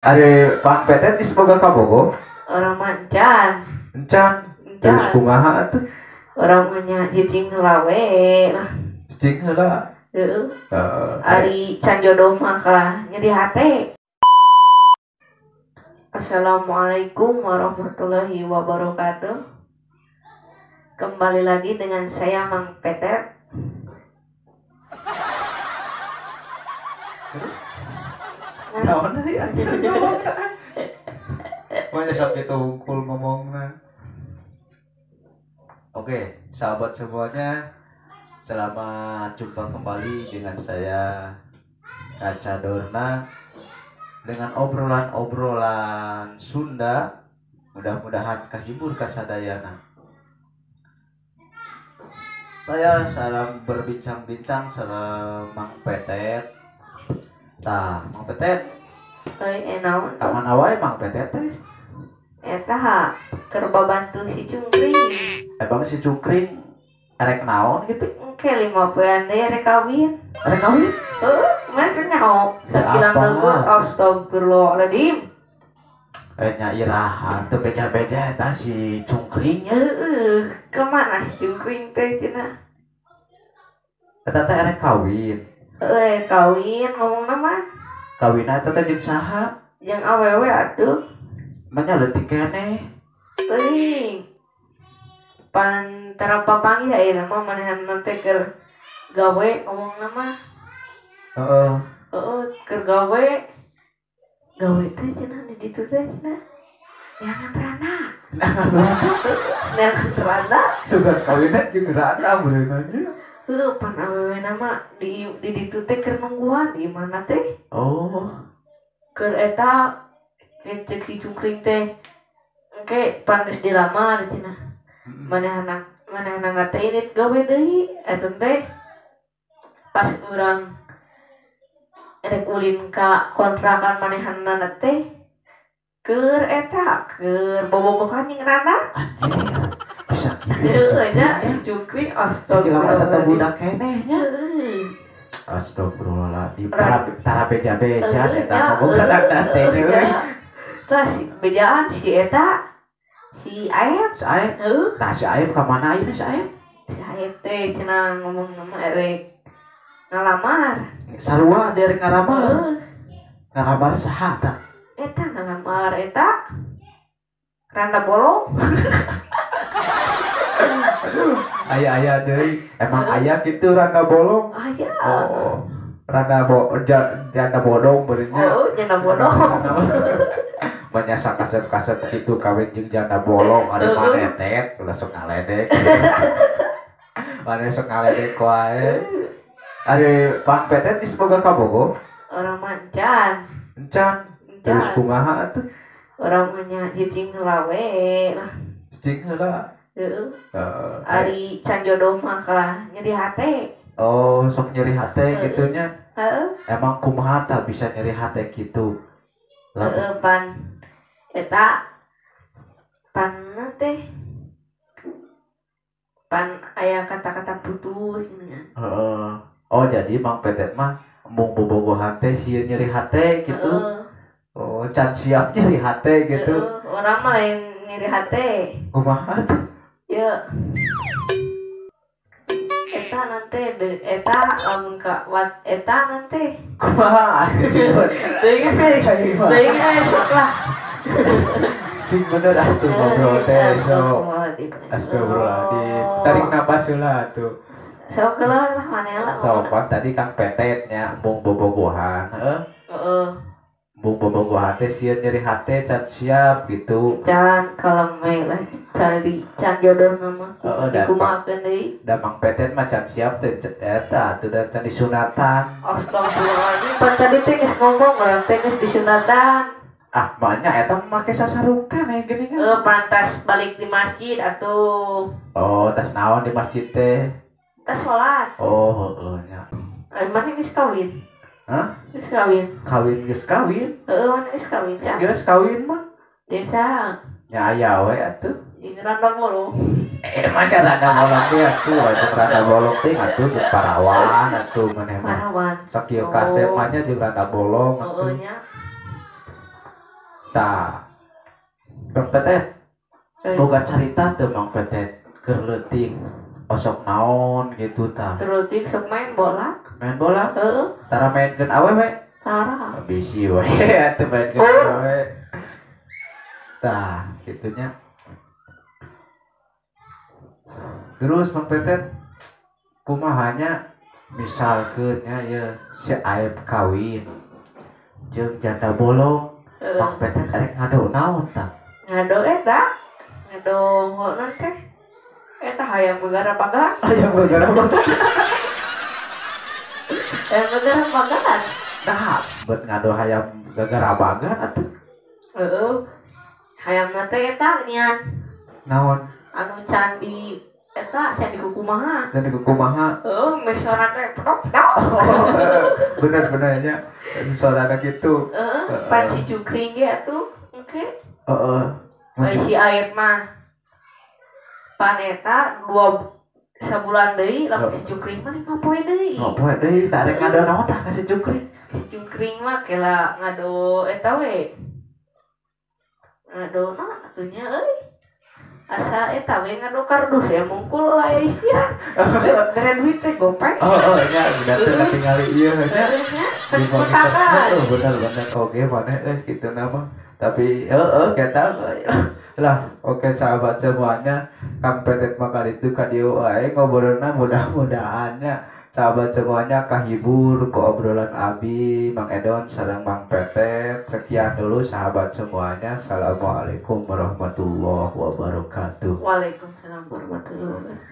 Ari Mang Petet geus boga kabogoh? Orang mah encan. Encan. Terus kumaha atuh? Orang mah nya cicing heula we lah. Cicing heula. Heeh. Ari can jodoh mah kalah nyeri hate. Assalamualaikum warahmatullahi wabarakatuh. Kembali lagi dengan saya Mang Petet. Naon deui atuh ngomongna? Manya sok kitu hungkul ngomongna. Oke, sahabat semuanya, selamat jumpa kembali dengan saya Kaca Dorna dengan obrolan-obrolan Sunda. Mudah-mudahan kahibur kasadayana. Saya salam berbincang-bincang sama Mang Petet. Tah, Mang Petet. Euy, naon? Ka mana wae Mang Petet teh? Eta keur babantu si Cungkring. Emang si Cungkring erek naon gitu? Engke 5 poean deui erek kawin. Erek kawin? Heuh, mah teh nyaho. Sakilang leuweut astagfirullahaladzim. Nya iraha teu beja-beja eta si Cungkring nya. Heeh, ka mana si Cungkring teh cenah? Eta teh erek kawin. Heuh, kawin ngomongna mah. Kawinna eta teh jeung saha? Jeung awewe atuh. Manya leutik keneh. Teuing. Pan tara papanggih ayeuna mah manehanna teh keur gawe ngomongna mah. Heeh. Heeh, keur gawe. Gawe teh cenah di ditu teh cenah. Neangan rana. Neangan rana. Sugan kawinna jeung rana meureun nya. Heuh, pan awewena mah di ditu teh keur nungguan di mana teh? Oh. Keur eta cek si Cungkring teh engke pan geus dilamar cenah. Manehna teh init gawe deui eta teh pas urang erek ulin ka kontrakan manehanna teh keur eta keur bobogohan jeung rana. Anjir. Bisa kitu. Heuh nya si Cungkring astagfirullah. Sakilang eta teh budak keneh nya. Astagfirullah, di tara beja-beja eta bobogohan teh euy. Tah si bejaan si eta si Aep. Si Aep? Heuh. Tah si Aep ka mana ayeuna si Aep? Si Aep teh cenah ngomongna mah erek ngalamar. Sarua dia erek ngalamar. Heuh. Ngalamar saha tah? Eta ngalamar eta randa bolong. Aduh, aya-aya deui. Emang aya kitu randa bolong? Aya. Oh. Randa janda bodong beureun nya. Oh, janda bodong. Banyak sakasep-kasep gitu kawin jeung janda bolong ari maneh tet ulah sok ngaledek. Maneh sok ngaledek wae. Ari Mang Petet geus boga kabogoh? Orang mah encan. Encan. Terus kumaha atuh? Orang mah nya cicing heula we lah. Cicing heula. Heuh. Ari can jodoh mah kalah nyeri hate. Oh, sok nyeri hate kitu nya. Heeh. Emang kumaha tah bisa nyeri hate kitu? Heeh, pan eta pan teh pan aya kata-kata putus nya. Heeh. Oh, jadi Mang Petet mah embung bobogohan teh sieun nyeri hate gitu. Oh, can siap nyeri hate gitu. Heeh, urang mah lain nyeri hate. Kumaha tuh? Ye. Eta nanti eta lamun ka wat eta nanti. Kumaha? Teuing sok lah. Sing bener atuh ngobrol teh sok. Astagfirullahaladzim. Tarik napas heula atuh. Sok heula lah maneh lah. Sok pan tadi Kang Petet nya embung bobogohan, heuh. Heeh. Embung bobogohan teh sieun nyeri hate can siap gitu. Can kalem we lah cari can jodoh mah. Heeh, dikumahakeun deui. Da Mang Petet mah can siap teh eta atuh da can disunatan. Astagfirullahaladzim, pan tadi teh geus ngomong urang teh geus disunatan. Ah, banyak eta make sasarungkan aya geuningan. Heuh, pantas balik di masjid atuh. Oh, tas naon di masjid teh? Tas salat. Oh, heueuh nya. Maneh geus kawin? Hah? Geus kawin. Kawin geus kawin? Heueuh, maneh geus kawin can? Geus kawin mah. Jeung saha? Nya aya we atuh. Jeung randa bolong. Mah randa bolong teh atuh, atuh randa bolong teh atuh jeung parawan atuh maneh mah. Parawan. Sakieu kasep mah nya jeung randa bolong atuh. Heueuh nya. Tah. Bang Petet, boga carita teu Mang Petet keur leutik osok naon gitu tah. Leutik sok main bola. Main bola? Heeh. Tara mainkeun awewe? Tara. Bisi we atuh mainkeun awewe. Tah, kitunya. Terus Mang Petet kumaha nya misalkeun nya ieu si Aep kawin jeung janda bolong, Mang Petet arek ngado naon tah? Ngado eta, ngado naon teh? Eta hayam gegara-bagan. Hayam gegara-bagan. Hayam gegara-bagan. Nah, buat ngado hayam gegara-bagan atuh. Heeh. Hayamna teh eta geuningan. Naon? Anu candi eta candi kukumaha. Candi kukumaha. Heeh, mesona teh ptok-ptok. Bener-bener nya sorana gitu. Heeh, pan si cukring ge atuh engke. Heeh. Si Aep mah pan eta 2 sabulan deui lamun si cukring mah 5 poe deui. 5 poe deui tah rek ngado naon tah ka si cukring? Si cukring mah kela ngado eta we. Ngado naon atuh nya euy. Asa eta we ngado kardus ya mungkul lah ya sia. Bere duit teh gopek. Oh nya udah teh katingali ieu nya. Heeh, bener-bener oge maneh geus kitu nama. Tapi heeh kita lah oke sahabat semuanya Kang Petet mah itu ka dieu wae ngobrolna mudah-mudahannya sahabat semuanya kahibur ku obrolan abi Mang Edon sareng Mang Petet. Sekian dulu sahabat semuanya. Assalamualaikum warahmatullahi wabarakatuh. Waalaikumsalam warahmatullahi wabarakatuh.